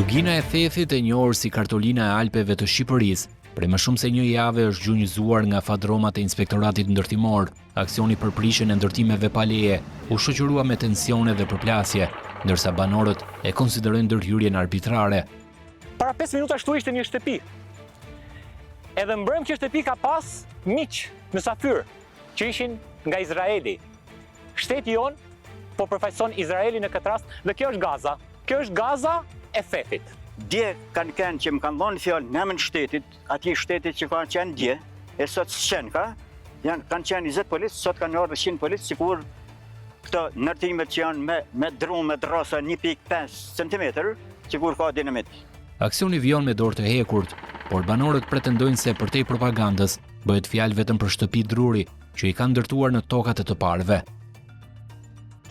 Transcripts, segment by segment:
Lugina e Thethit e njohur si kartolina e Alpeve të Shqipërisë, prej më shumë se një jave është gjunjëzuar nga fadromat e Inspektoratit Ndërtimor. Aksioni për prishjen e ndërtimeve pa leje u shoqërua me tensione dhe përplasje, ndërsa banorët e konsiderojnë ndërhyrjen arbitrare. Para 5 minutash këtu ishte një shtëpi. Edhe mbrëm kjo shtëpi ka pas miq, mysafyrë, që ishin nga Izraeli. Shteti jonë po përfaqëson Izraelin në këtë rast dhe kjo është Gaza. Kjo është Gaza e Thethit. Dje kanë qenë që më kanë dhënë fjalë në emër të shtetit, atij shtetit që ka qenë dje, e sot s'qenë ka, janë, kanë qenë 20 policë, sot kanë ardhur 100 policë, sikur këto ndërtimet që janë me, me dru, me dërrasa 1.5 cm, sikur ka dinamit. Aksioni vijon me dorë të hekurt, por banorët pretendojnë se përtej propagandës bëhet fjalë vetëm për shtëpi druri që i kanë ndërtuar në tokat e të parëve.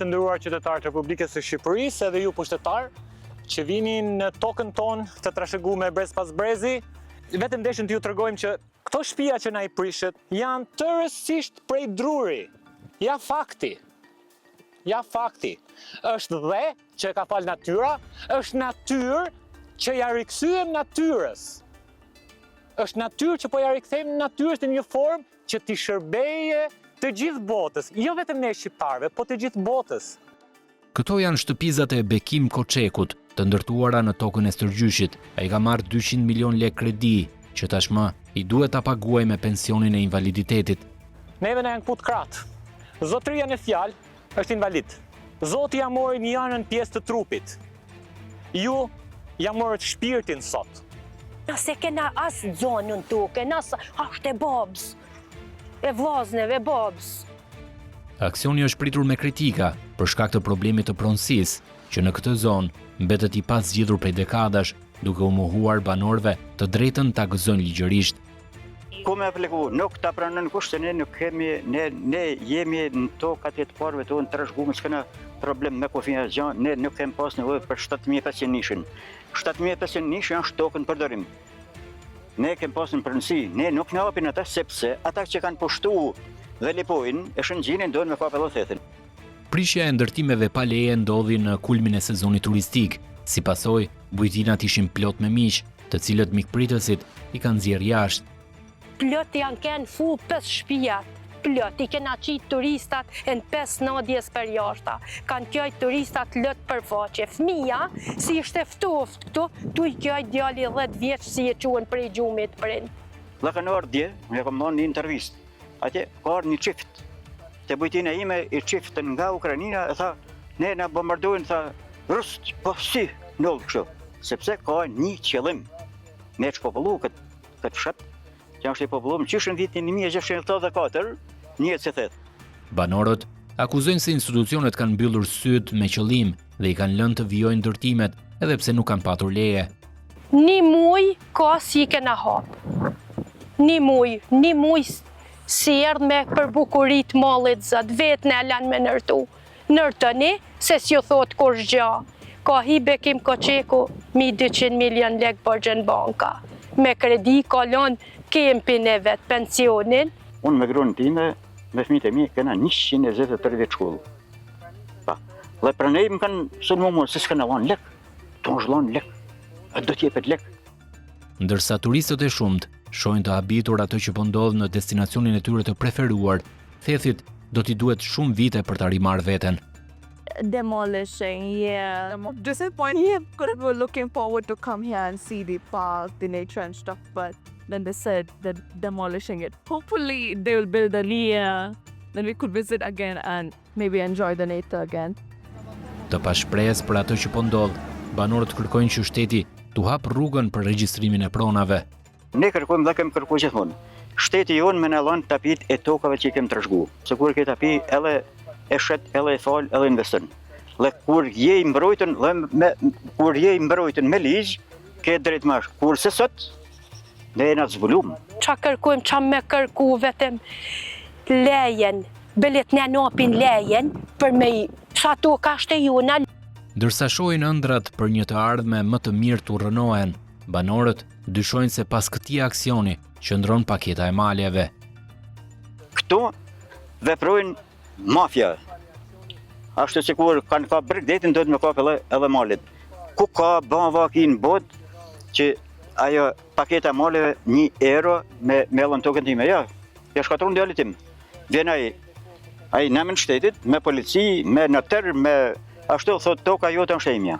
Të nderuar qytetarë të Republikës së Shqipërisë, edhe ju pushtetarë që vini në tokën tonë të trashëguar brez pas brezi, vetëm deshëm t'ju tregojmë që këto shtëpia që na i prishët janë tërësisht prej druri. Ja fakti. Ja fakti. Është dhe që e ka falë natyra, është natyrë që ja rikthyem natyrës. Është natyrë që po ja rikthejmë natyrës në një formë që t'i shërbeje të gjithë botës, jo vetëm ne shqiptarëve, po të gjithë botës. Këto janë shtëpizat e Bekim Koçekut, të ndërtuara në tokën e stërgjyshit. Ai ka marrë 200 milion lekë kredi, që tashmë i duhet ta paguajë me pensionin e invaliditetit. Neve na janë këput krahët. Zotëria në fjalë është invalid. Zoti ja mori njërën pjesë të trupit. Ju ja morët shpirtin sot. Na s'e kena as zonën tokën, as asht e babës, e vllazneve, e babës. Aksioni është pritur me kritika për shkak të problemit të pronësisë, që në këtë zonë mbetet i pazgjidhur prej dekadash, duke u mohuar banorëve të drejtën ta gëzojnë ligjërisht. Ku me apliku, nuk ta pranon kush se ne nuk kemi, ne, ne jemi në tokat e të parëve tonë të trashëgume, s'kena problem me kufin asgjë, ne nuk kemi pas nevojë për 7500 nishin. 7500 nishin është tokë në përdorim. Ne kemi pas në pronësi, ne nuk na japin ata sepse ata që kanë pushtu Velipojën e Shëngjinin dojnë me kap edhe Thethin. Prishja e ndërtimeve pa leje ndodhi në kulmin e sezonit turistik. Si pasojë, bujtinat ishin plot me miq, të cilët mikpritësit i kanë nxjerrë jashtë. Plot janë kenë full 5 shpijat, plot, i kena qitë turistat e në 5 nadjes për jashta, kanë kjajt turistat lot për faqe. Fmija, si ishte ftoft këtu, tu i kjajt djali 10 vjeç si e çuen prej gjumit prind. Dhe kanë ardhë dje, unë e kam dhënë një intervistë. Atje ka ardhë një çift. Te bujtina ime i çift nga Ukraina e tha, ne na bombardojnë tha rusët, po si ndodh kështu? Sepse ka një qëllim. Me shpopullu këtë këtë fshat, që është i populluar qysh në vitin 1684, njihet si Theth. Banorët akuzojnë se institucionet kanë mbyllur sytë me qëllim dhe i kanë lënë të vijojnë ndërtimet edhe pse nuk kanë patur leje. Një muj ka si i kena hap. Një muj, një muj si erdh me për bukuri të mallit zot, vetë na lanë me nërtu. Nërtoni, se s'ju thot kush gja. Ka hi Bekim Koçeku, mi 200 milion lek borxhe në banka. Me kredi ka lon kempin e vet, pensionin. Unë me grunë time, me fëmijët e mi, kena 123 vjet shkollë. Pa. Dhe prandaj më kanë sulmu mua se s'kena dhënë lek. Të është dhënë lek. A do t'jepet lek? Ndërsa turistët e shumtë shohin të habitur atë që po ndodh në destinacionin e tyre të preferuar, Thethit do t'i duhet shumë vite për ta rimarrë veten. Demolishing, yeah. Disappointed, yeah, because we were looking forward to come here and see the park, the nature and stuff, but then they said they're demolishing it. Hopefully they will build a yeah, then we could visit again and maybe enjoy the nature again. Të pashpresë për atë që po ndodh, banorët kërkojnë që shteti t'u hapë rrugën për regjistrimin e pronave. Ne kërkojmë dhe kemi kërku gjithmonë. Shteti jonë me na lënë tapit e tokave që i kemi trashëgu. Se kur ke tapi edhe e shet, edhe e fal, edhe investon. Dhe kur je i mbrojtun, dhe me, kur je i mbrojtun me ligj, ke drejt mash. Kurse sot, ne jena të zbulum. Qa kërkojmë, qa me kërku, vetëm lejen, bile t'na napin lejen, për me i, sa toka është e jona. Ndërsa shohin ëndrrat për një të ardhme më të mirë t'u rrënohen, banorët dyshojnë se pas këtij aksioni qëndron paketa e maleve. Këtu veprojnë mafia. Ashtu sikur kanë kap bregdetin, duhet me kap edhe, edhe malet. Ku ka ban vaki në botë që ajo paketa maleve një euro me me dhënë tokën time. Ja, ja shkatrun djalit tim. Vjen ai ai në emër të shtetit, me polici, me noter, me ashtu thot toka jote është e imja.